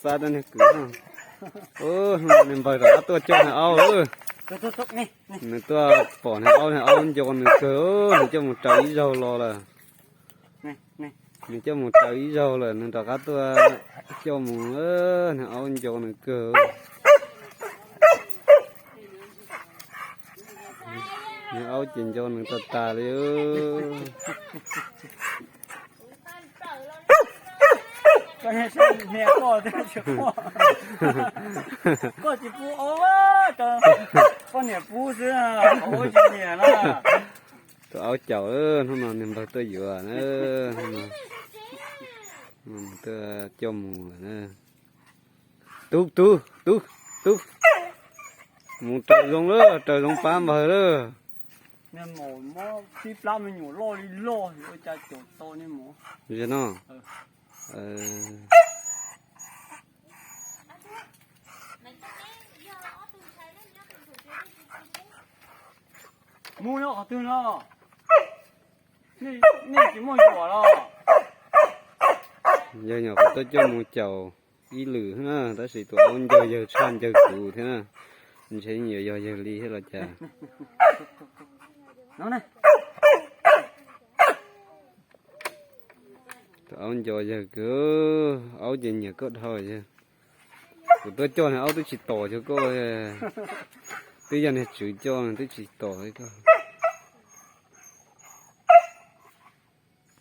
Xav tau niag kwv no, niag npawg rov qab tuaj coj niag aub. Nws tuaj pom niag aub, niag aub nco nws kawg, nws coj mus raws ib zaug los lawm. Nws coj mus raws ib zaug lawm, nws rov qab tuaj coj mus, niag aub nco nws kawg. Niag aub ces nco nws tas tas li. Koj tsis pub aub, koj niam pub xwb, aub tsis nyiam na. Tus aub caum, hnub no niag npawg tuaj yuav na, tuaj coj mus lawm na. Tub, tub, tub, tub, mus raws zoov lawm, raws zoov pab npawg lawm. Ib plab me nyuam loj li loj, ua cas caum tau ne mov. Zaum no, mus nyob qhov twg no? Nej tsis muaj yuam los? Yawg nyuam qhuav tuaj coj mus caum ib lwm na, tab sis tus aub nco yawg tshaj nco kuv thiab na. Ntshe yeej yuav yog yawg li thiab los cas. Tus aub nco yawg kawg, aub ces nyiam koj dhau yawg. Kuv tuaj coj niag aub twb tsis tom xyov koj, twb yog niag tswv coj twb tsis tom li koj.